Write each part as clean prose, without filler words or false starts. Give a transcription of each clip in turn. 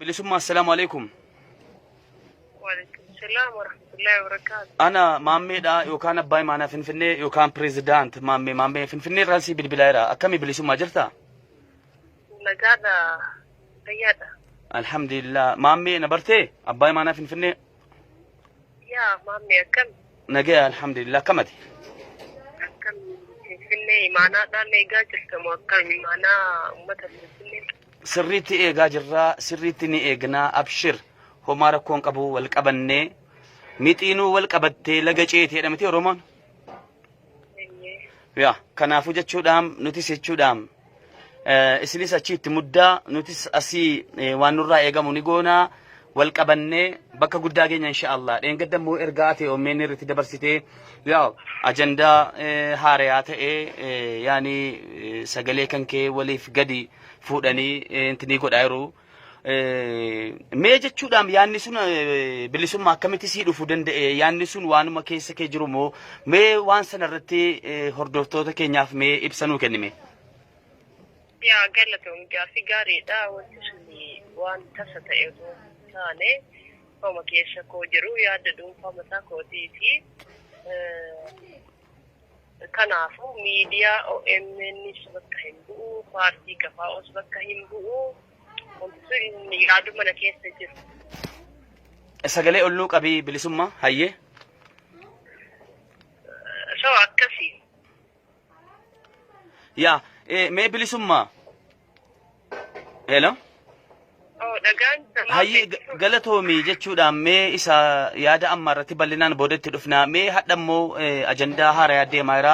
Bilisummaa, assalaamu alaikum. Waalaikum salaam warahmatullahi wabarakaatu. Ana Maammeedha yookaan Abbaa Imaanaa Finfinnee yookaan Pireezidaant Maammee Maammee Finfinnee irraan sii bilbilaa jira. Akkami Bilisummaa, jirta? Nagaadha. Fayyaadha. Alhamdulillah. Maammee na bartee? Abbaa Imaanaa Finfinnee. Yaa Maammee, akkam? Nagaya, alhamdulillah. Akkamati? Akkam Finfinnee imaanaadhaan eegaa jirtamu, akkam imaanaa uummata Finfinnee? Sirriitti eegaa jirraa, sirriitti ni eegnaa, abshir, homaa rakkoon qabu. Wal qabannee mixiinuu wal qabattee laga ceetee miti Oromoon. Yaa, kanaafuu jechuudhaan nutis jechuudhaan isinis achi itti muddaa, nutis asii waan nurraa eegamu ni goonaa, wal qabannee bakka guddaa geenya insha Allah. Dheengadda immoo ergaa ati OMN irratti dabarsitee, yaa, ajandaa haarayaa ta'ee yaani sagalee kan kee waliif gadi fuudhanii inti ni godhaa jiru. Mee jechuudhaan yaadni sun, Bilisummaa, akkamitti sii dhufuu danda'e? Yaadni sun waanuma keessa kee jiru moo? Mee waan sana irratti hordoftoota keenyaaf mee ibsa nuu kennime. Yaa, galatoom, gaaffii gaariidha. Wanti sun waan tasa ta'e otoo hin taane homa keessa koo jiru, yaada dhuunfaa mataa kootiiti. Kanaafuu miidiyaa OMNs bakka hin bu'u, paartii KFOs bakka hin bu'u. Wanti sun yaaduma na keessa jiru. Sagalee ol nuu qabii, Bilisummaa, hayyee. So akkasii. Yaa, mee Bilisummaa. Hello. Oh, dhagaan. Hayyee, galatoomii jechuudhaan mee isa yaada amma irratti bal'inaan boodatti dhufna. Mee hadha immoo ajandaa haaraa deemaa jira.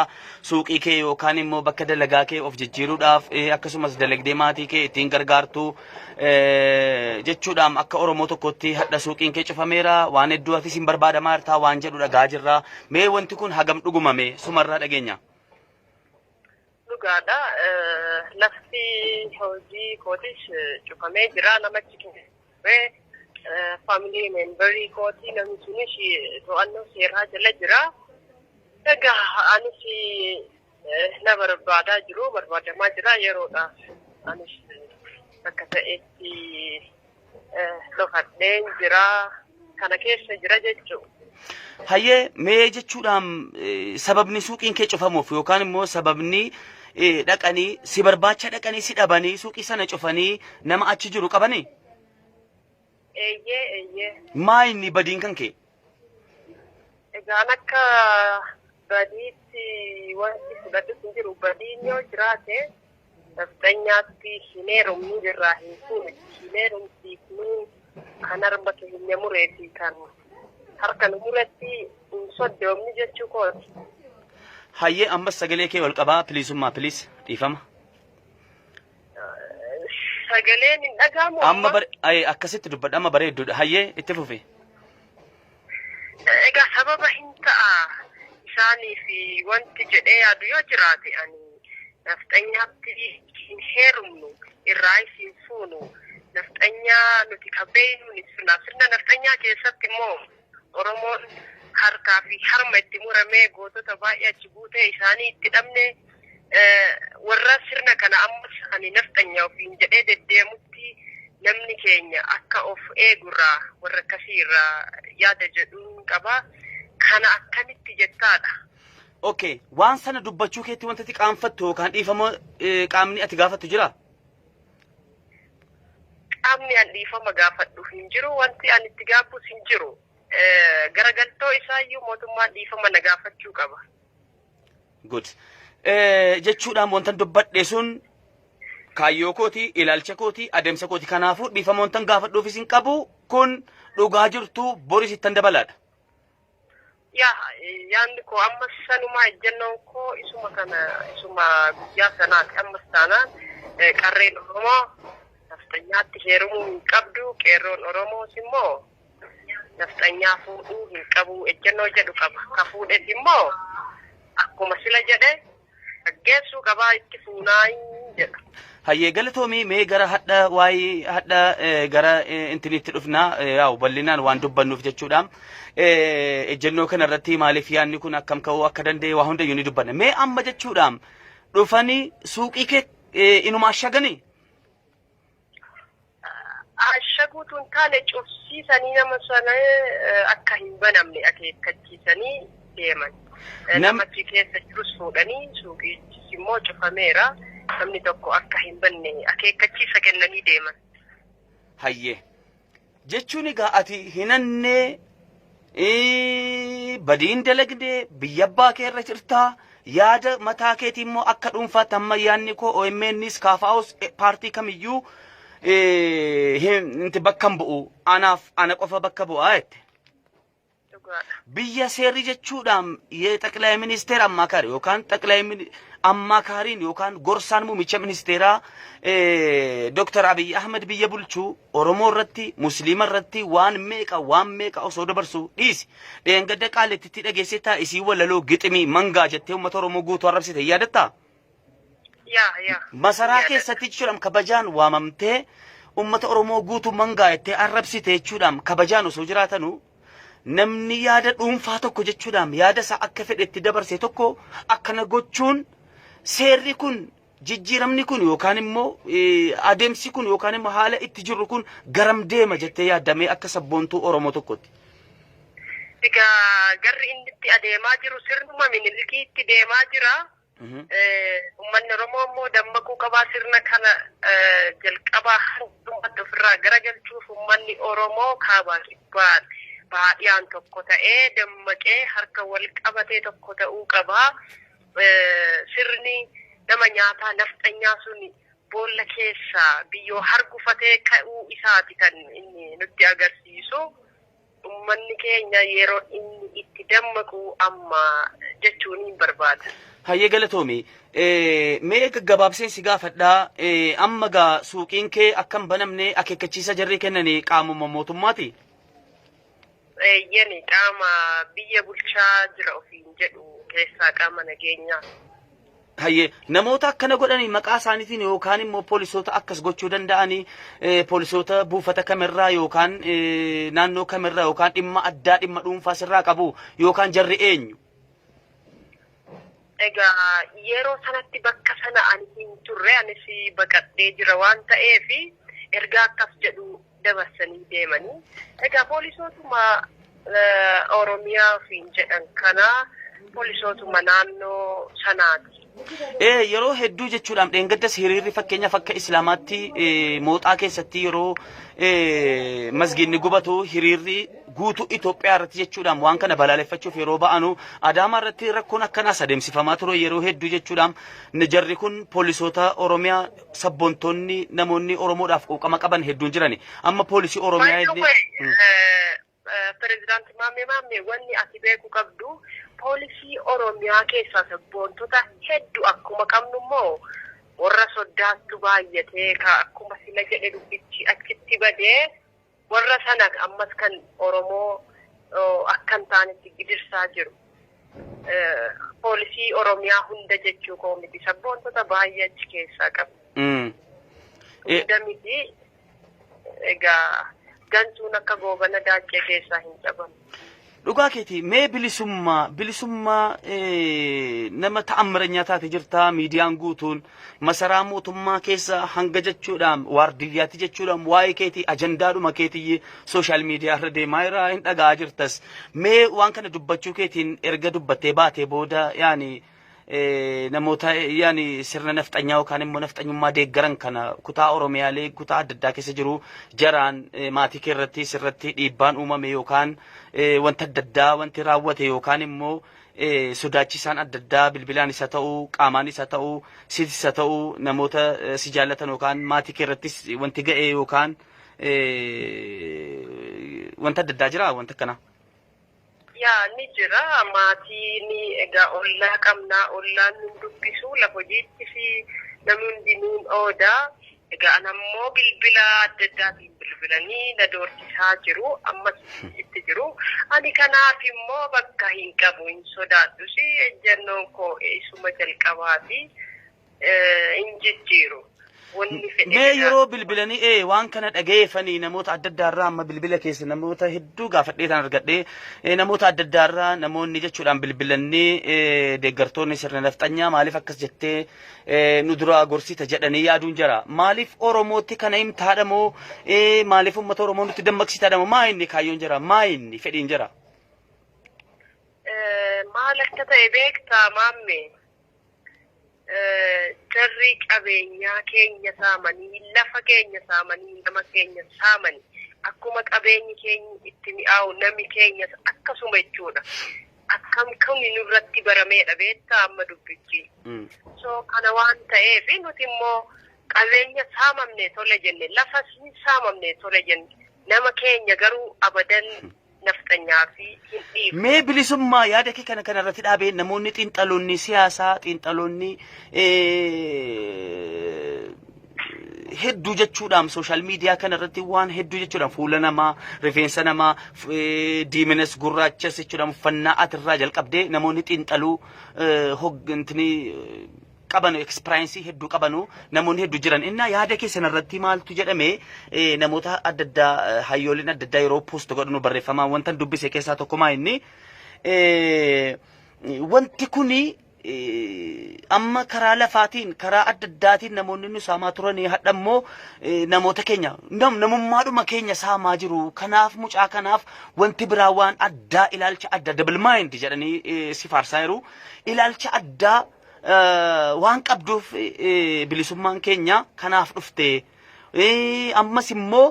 Suuqii kee yookaan immoo bakka dalagaa kee of jijjiiruudhaaf, akkasumas dalagdee maatii kee ittiin gargaartu jechuudhaan akka Oromoo tokkotti hadha suuqiin kee cufameera, waan hedduu atis hin barbaadamaa jirta waan jedhu dhagaa jirra. Mee wanti kun hagam dhugumame sumarraa dhageenya? Dhugaadha. Lafti hojii kootis cufamee jira. Namachi ture family memberii kootii, namni sunis to'annoo seeraa jala jira. Egaa anis na barbaadaa jiru, barbaadamaa jira yeroodhaaf. Anis bakka ta'etti dhokadheen jira. Kana keessa jira jechuudha. Hayyee, mee jechuudhaan sababni suuqiin kee cufamuuf yookaan immoo sababni dhaqanii si barbaacha dhaqanii si dhabanii suuqii sana cufanii nama achi jiru qabanii? Eeyyee. Maa inni badiin kan kee? Egaan akka badiitti wanti fudhadhu hin jiru. Badiin yoo jiraate nafxanyaatti hin heerumnu, irraa hin fuunu, hin heerumsiifnu, kan harma keenya muree fi kan harka nu muretti hin soddoomni jechuu kooti. Hayyee, ammas sagalee kee ol qabaa, Bilisummaa, please, dhiifama. Sagaleen hin dhaga'amu. Amma bare akkasitti dubbadha, amma bareedduudha. Hayyee, itti fufi. Egaa sababa hin ta'a isaaniif wanti jedhee yaadu yoo jiraate, ani nafxanyaatti hin heerumnu, irraa hin fuunu. Nafxanyaa nuti ka beeynuun sirna nafxanyaa keessatti immoo Oromoon harkaa fi harma itti muramee, gootota baay'ee achi buutee isaanii itti dhabne, warra sirna kana ammas ani nafxanyaa ofiin jedhee deddeemutti namni keenya akka of eegurraa, warra akkasii irraa yaada jedhuun qaba. Kana akkamitti jettaadha. Okay, waan sana dubbachuu keetti wanta ati qaanfattu yookaan dhiifama qaamni ati gaafattu jira? Qaamni an dhiifama gaafadhu hin jiru, wanti ani itti gaabbus hin jiru. Garagaltoo isaayyuu mootummaan dhiifama na gaafachuu qaba. Good. Jechuudhaan wanta dubbadhe sun kaayyoo kooti, ilaalcha kooti, adeemsa kooti. Kanaafuu dhiifama wanta gaafadhuufis hin qabu. Kun dhugaa jirtu boris ittan dabalaadha. Yaa, yaadni koo ammas sanumaa, ejjennoon koo isuma kana, isuma guyyaa sanaati. Ammas taanaan qarreen Oromoo nafxanyaatti heerumuu hin qabdu, qeerroon Oromoos immoo nafxanyaa fuudhuu hin qabu ejjennoo jedhu qaba. Ka fuudhes immoo akkuma sila jedhe gaggeessuu qabaa, itti fuunaa jedha. Hayyee, galatoomii. Mee gara hadha waa'ee hadha gara intiniitti dhufna, yaa'u bal'inaan waan dubbannuuf jechuudha. Ejjennoo kana irratti maaliif yaadni kun akkam ka'uu akka danda'e waa hundayyuu ni dubbanna. Mee amma jechuudha dhufanii suuqii kee inuma ashaganii? Ashaguu utuu hin taane cufsiisanii nama sana akka hin banamne akeekkachiisanii deeman. Nama achi keessa jirus fuudhanii, suuqichis immoo cufameera. Namni tokko akka hin banne akeekkachiisa kennanii deeman. Hayyee. Jechuun egaa ati hinannee, badiin dalagnee, biyya abbaa kee irra jirtaa, yaada mataa keetii immoo akka dhuunfaatti amma yaadni koo OMNs KFOs paartii kamiyyuu inti bakka hin bu'u, anaaf ana qofa bakka bu'aa jette. Dhugaadha. Biyya seerri jechuudhaan ጠቅላይ ሚኒስቴር አማካሪ yookaan ጠቅላይ አማካሪin yookaan gorsaan muummicha ministeeraa Dr. Abiy Ahmed biyya bulchuu Oromoo irratti, Musliima irratti waan meeqa waan meeqa osoo dabarsu dhiisi. Dheengadda Qaallittitti dhageessee isii walaloo giximii mangaa jettee uummata Oromoo guutuu arrabsite, yaadattaa? Yaa. Masaraa Yaadadha. keessatti jechuudhaan kabajaan waamamtee uummata Oromoo guutuu mangaa jettee arrabsite jechuudhaan, kabajaan osoo jiraatanuu namni yaada dhuunfaa tokko jechuudhaan yaada isaa akka fedhetti dabarse tokko akkana gochuun, seerri kun, jijjiiramni kun yookaan immoo adeemsi kun yookaan immoo haala itti jirru kun garam deema jettee yaaddamee akka sabboontuu Oromoo tokkotti? Egaa garri inni itti adeemaa jiru sirnuma Minilikiitti deemaa jira. Uummanni Oromoo immoo dammaquu qabaa. Sirna kana jalqabaa hundumatti ofirraa garagalchuuf uummanni Oromoo kaabaa kibbaan baadiyaan tokko ta'ee dammaqee harka wal qabatee tokko ta'uu qabaa. Sirni nama nyaataa nafxanyaa sun boolla keessaa biyyoo hargufatee ka'uu isaati kan inni nutti agarsiisu. Uummanni keenya yeroo inni itti dammaqu amma jechuun hin barbaada. Hayyee, galatoomi. Mee gaggabaabseen si gaafadhaa. Amma gaa suuqiin kee akka hin banamne akeekkachiisa jarri kennanii qaamuma mootummaati? Eeyyani, qaama biyya bulchaa jira ofiin jedhu keessaa qaama nageenyaa. Hayyee, namoota akkana godhanii maqaa isaaniitiin yookaan immoo poolisoota akkas gochuu danda'anii, poolisoota buufata kamirraa yookaan naannoo kamirraa yookaan dhimma addaa, dhimma dhuunfaa sirraa qabu yookaan jarri eenyu? Egaa yeroo sanatti bakka sana ani hin turre, anis baqadhee jira waan ta'eef ergaa akkas jedhu dabarsanii deemanii. Egaa poolisootuma Oromiyaa ofiin jedhan kana, poolisootuma naannoo sanaati. Yeroo hedduu jechuudhaan dheengaddas hiriirri fakkeenyaaf akka Islaamaatti Mooxaa keessatti yeroo masgiidni gubatu hiriirri guutuu Itoophiyaa irratti jechuudhaan waan kana balaaleffachuuf yeroo ba'anu, Adaamaa irratti rakkoon akkanaas adeemsifamaa ture yeroo hedduu jechuudhaan. Jarri kun poolisoota Oromiyaa, sabboontoonni namoonni Oromoodhaaf quuqama qaban hedduun jirani. Amma poolisii Oromiyaa By the illee way, Pireezidaanti Maammee Maammee, wanni ati beekuu qabdu poolisii Oromiyaa keessaa sabboontota hedduu akkuma qabnu immoo warra soddaattu baay'atee ka akkuma sila jedhe dubbichi achitti badee warra sana ammas kan Oromoo akka hin taanetti gidirsaa jiru. Poolisii Oromiyaa hunda jechuu koo miti, sabboontota baay'ee achi keessaa qabu. Hunda miti, egaa gantuun akka Goobana Daaccee keessaa hin dhabamu. Dhugaa keeti. Mee bilisummaa nama ta'ammiranyaa taate jirta, miidiyaan guutuun masaraa mootummaa keessa hanga jechuudhaan waardiyyaatti jechuudhaan waa'ee keetii ajandaadhuma keetii social media irra deemaa jira, hin dhaga'aa jirtas. Mee waan kana dubbachuu keetiin erga dubbattee baatee booda yaani namoota yaani sirna nafxanyaa yookaan immoo nafxanyummaa deeggaran kana kutaa Oromiyaalee kutaa adda addaa keessa jiru jaraan maatii kee irratti sirratti dhiibbaan uumame yookaan wanta adda addaa wanti raawwate yookaan immoo sodaachisaan adda addaa bilbilaan isa ta'uu, qaamaan isa ta'uu, sitis isa ta'uu, namoota si jaallatan yookaan maatii kee irrattis wanti ga'e yookaan wanta adda addaa jira, wanta akkanaa? Yaa, ni jira. Maatiin egaa ollaa qabnaa, ollaan nun dubbisu, lafa hojiitti fi namni hundi nuun oodaa. Egaa ana immoo bilbila adda addaatiin bilbilanii na doorsisaa jiru, ammas itti jiru. Ani kanaaf immoo bakka hin qabu, hin sodaadhus, ejjennoon koo isuma jalqabaati, hin jijjiiru. Wanni fedhe Mee yeroo jedhaa. bilbilanii waan kana dhageeffanii namoota adda addaa irraa amma bilbila keessa namoota hedduu gaafadhee tan argadhee namoota adda addaa irraa namoonni jechuudhaan bilbilanii deeggartoonni sirna nafxanyaa maaliif akkas jettee nu duraa gorsita jedhanii yaaduun jira. Maaliif Oromootti kana himtaadha moo maaliif uummata Oromoo nutti dammaqsitaadha moo maa inni kaayyoon jira maa inni fedhiin jira? Maal akka ta'e beektaa maamme? Jarri qabeenyaa keenya saamanii, lafa keenya saamanii, nama keenya saamanii, akkuma qabeenyi keenyi itti mi'aawu nami keenyas akkasuma jechuudha. Akkam kuni nurratti barameedha beektaa amma dubbichi. So kana waan ta'eef nuti immoo qabeenya saamamne tole jenne, lafas hin saamamne tole jenne, nama keenya garuu abadan nafxanyaa fi hin dhiifnu. Mee bilisummaa yaada kee kana kana irratti dhaabee namoonni xiinxaloonni siyaasaa xiinxaloonni hedduu jechuudhaan sooshaal miidiyaa kana irratti waan hedduu jechuudhaan fuula namaa rifeensa namaa diiminas gurraachas jechuudhaan uffannaa atirraa jalqabdee namoonni xiinxaluu hoggantini qabanu experience hedduu qabanu namoonni hedduu jiran innaa yaada keessan irratti maaltu jedhame namoota adda addaa hayyooliin adda addaa yeroo post godhanu barreeffamaa wanta dubbise keessaa tokko maa inni wanti kuni amma karaa lafaatiin karaa adda addaatiin namoonni nu saamaa turanii hadha immoo namoota keenya namummaadhuma keenya saamaa jiru kanaaf mucaa kanaaf wanti biraa waan addaa ilaalcha adda double mind jedhanii si faarsaa jiru ilaalcha addaa waan qabduuf bilisummaan keenya kanaaf dhufte. Ammas immoo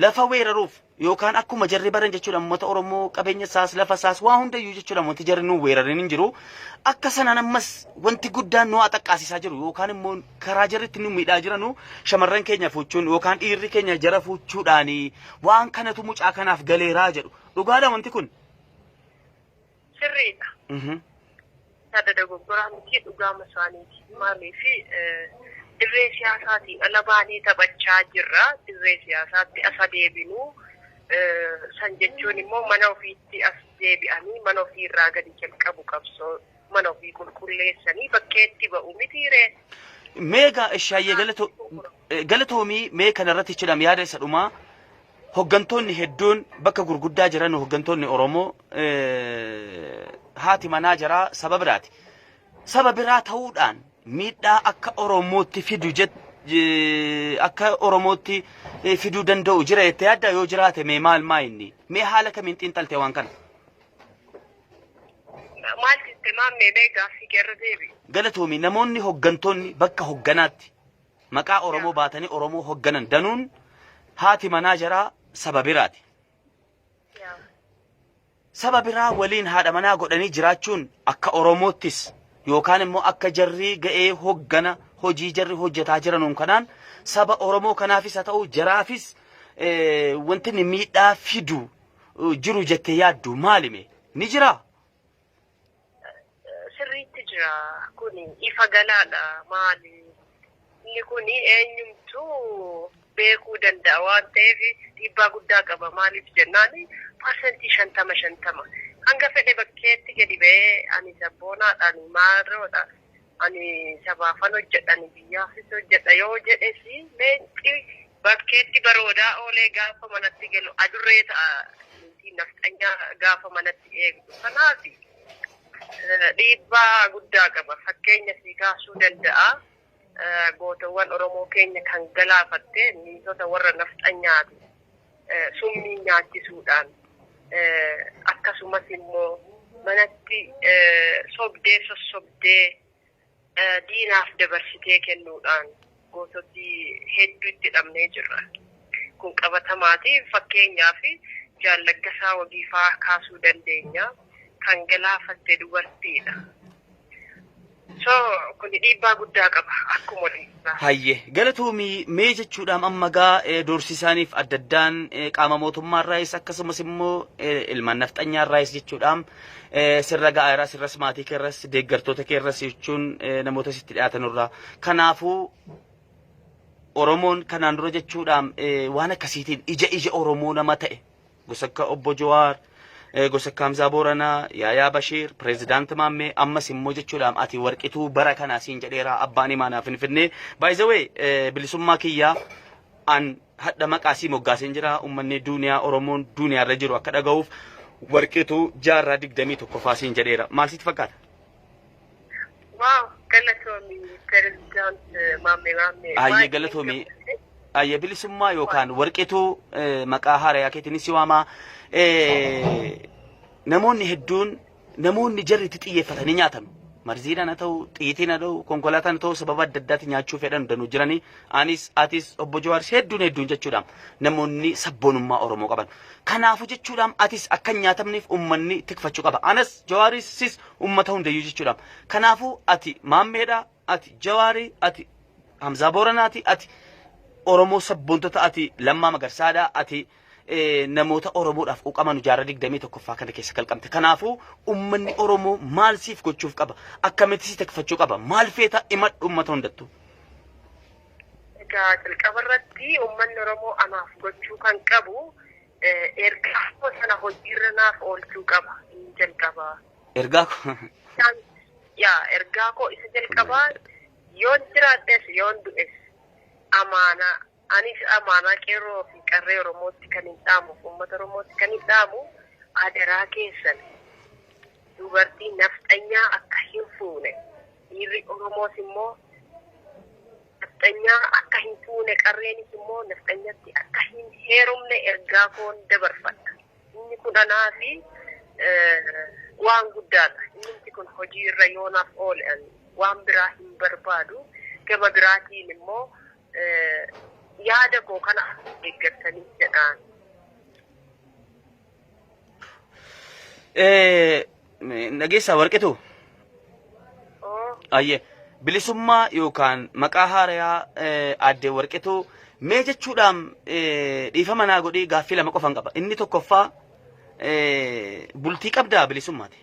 lafa weeraruuf yookaan akkuma jarri baran jechuudha uummata Oromoo qabeenya isaas lafa isaas waa hundayyuu jechuudha wanti jarri nu weeraran hin jiru. Akka sanaan ammas wanti guddaan nu xaqqaasisaa jiru yookaan immoo karaa jarri itti nu miidhaa jiranu shamarran keenya fuuchuun yookaan dhiirri keenya jara fuuchuudhaani waan kanatu mucaa kanaaf galeeraa jedhu. Dhugaadha wanti kun. Sirriidha. Yaada dogoggoraa miti dhugaama isaaniiti. Maaliif dirree siyaasaatiin ala baanee taphachaa jirra. Dirree siyaasaatti as adeebinu. San jechuun immoo mana ofiitti as deebi'anii mana ofii irraa gadi jalqabu qabsoo mana ofii qulqulleessanii bakkeetti ba'u mitiiree. Meegaa ishaayyee galatoomii mee kanarratti jechuudhaan yaada isa dhumaa hoggantoonni hedduun bakka gurguddaa jiran hoggantoonni Oromoo haati manaa jaraa saba biraati. Saba biraa ta'uudhaan miidhaa akka Oromootti fidu akka Oromootti fiduu danda'u jira jettee yaadda yoo jiraate mee maal maa inni mee haala kamiin xiinxalte waan kana? Maal jette maammee mee gaaffii kee irra deebi. Galatoomi namoonni hoggantoonni bakka hogganaatti maqaa Oromoo baatanii Oromoo hogganan danuun haati manaa jaraa saba biraati. Saba biraa waliin haadha manaa godhanii jiraachuun akka Oromoottis yookaan immoo akka jarri ga'ee hoggana hojii jarri hojjetaa jiranuun kanaan saba Oromoo kanaafis haa ta'u jaraafis wanti inni miidhaa fidu jiru jettee yaaddu maalime ni jiraa? Sirriitti jira. Kuni ifa galaadha. Maali? Inni kuni eenyumtuu beekuu danda'a waan ta'eef dhiibbaa guddaa qaba. Maaliif jennaan 50% 50. Hanga fedhe bakkeetti gadi ba'ee ani sabboonaadha, ani maarroodha, ani sabaafan hojjedha, ani biyyaafis hojjedha yoo jedhes leenci bakkeetti baroodaa oolee gaafa manatti galu adurree ta'a. Niitiin nafxanyaa gaafa manatti eegdu. Kanaaf dhiibbaa guddaa qaba. Fakkeenya sii kaasuu danda'a. Gootowwan Oromoo keenya kan galaafatte niitota warra nafxanyaati. Summii nyaachisuudhaan akkasumas immoo manatti sobdee sossobdee diinaaf dabarsitee kennuudhaan goototi hedduu itti dhabnee jirra. Kun qabatamaati. Fakkeenyaaf Jaal Laggasaa Wagiifaa kaasuu dandeenya. Kan galaafatte dubartiidha. So kuni dhiibbaa guddaa qaba akkuma waliigalaa. Hayye galatoomii mee jechuudhaan amma gaa doorsisaaniif adda addaan qaama mootummaarraayis akkasumas immoo ilmaan nafxanyaarraayis jechuudhaan sirra ga'aa sirras maatii keerras deeggartoota keerras jechuun namoota sitti dhiyaatanurraa. Kanaafuu Oromoon kanaan dura jechuudhaan waan akkasiitiin ija ija Oromoo nama ta'e gosa akka obbo Jawaar Gosa Kaamzaa Booranaa, Yaayaa Bashiir, Pireezidaant Maammee, ammas immoo jechuudhaan ati warqituu bara kanaa siin jedheera abbaan imaanaa Finfinnee. By the way, bilisummaa kiyyaa an hadha maqaa sii moggaaseen jira. Uummanni duuniyaa Oromoon duuniyaa irra jiru akka dhaga'uuf warqituu jaarraa 21ffaa siin jedheera. Maal sitti fakkaata? Waaw, galatoomi Pireezidaant Maammee Maammee. Ayyee Baay'ee galatoomi. gammadde. Ayyee bilisummaa yookaan warqituu maqaa haarayaa keetiin si waamaa. Namoonni hedduun namoonni jarri itti xiyyeeffatanii nyaatan. Marziidhaan haa ta'u, xiyyitiin haa ta'u, konkolaataan haa ta'u sababa adda addaatiin nyaachuu fedhan danuu jiranii. Anis, atis, obbo Jawaaris hedduun hedduun jechuudha. Namoonni sabboonummaa Oromoo qaban. Kanaafuu jechuudha atis akka hin nyaatamneef uummanni tikfachuu qaba. Anas, Jawaaris, sis uummata hundayyuu jechuudha. Kanaafuu ati Maammeedha, ati Jawaarii, ati Hamzaa Booranaati, ati Oromoo sabboontota, ati Lammaa Magarsaadha, ati namoota Oromoodhaaf quuqaman jaarraa 21ffaa kana keessa kalqamte. Kanaafuu uummanni Oromoo maal siif gochuuf qaba? Akkamitti si tikfachuu qaba? Maal feeta himadhu uummata hundattuu? Egaa jalqaba irratti uummanni Oromoo anaaf gochuu kan qabu ergaa koo sana hojiirra naaf oolchuu qaba. Inni jalqabaa. Ergaa koo. Yaa ergaa koo isa jalqabaa yoon jiraadhes yoon du'es amaanaa anis amaanaa qeerroo fi qarree Oromootti kan hin dhaamu, uummata Oromootti kan hin dhaamu, adaraa keessan dubartii nafxanyaa akka hin fuune, dhiirri Oromoos immoo nafxanyaa akka hin fuune, qarreenis immoo nafxanyatti akka hin heerumne ergaa koon dabarfadha. Inni kun anaa fi waan guddaadha. Inni kun hojii irra yoonaaf oole ani waan biraa hin barbaadu. Gama biraatiin immoo yaada koo kana deeggartanii jedhaan. Dhageessaa warqitu? Oo. Ayyee. Bilisummaa yookaan maqaa haarayaa aaddee Warqituu mee jechuudhaan dhiifama naa godhii gaaffii lama qofan qaba. Inni tokkoffaa bultii qabdaa bilisummaati?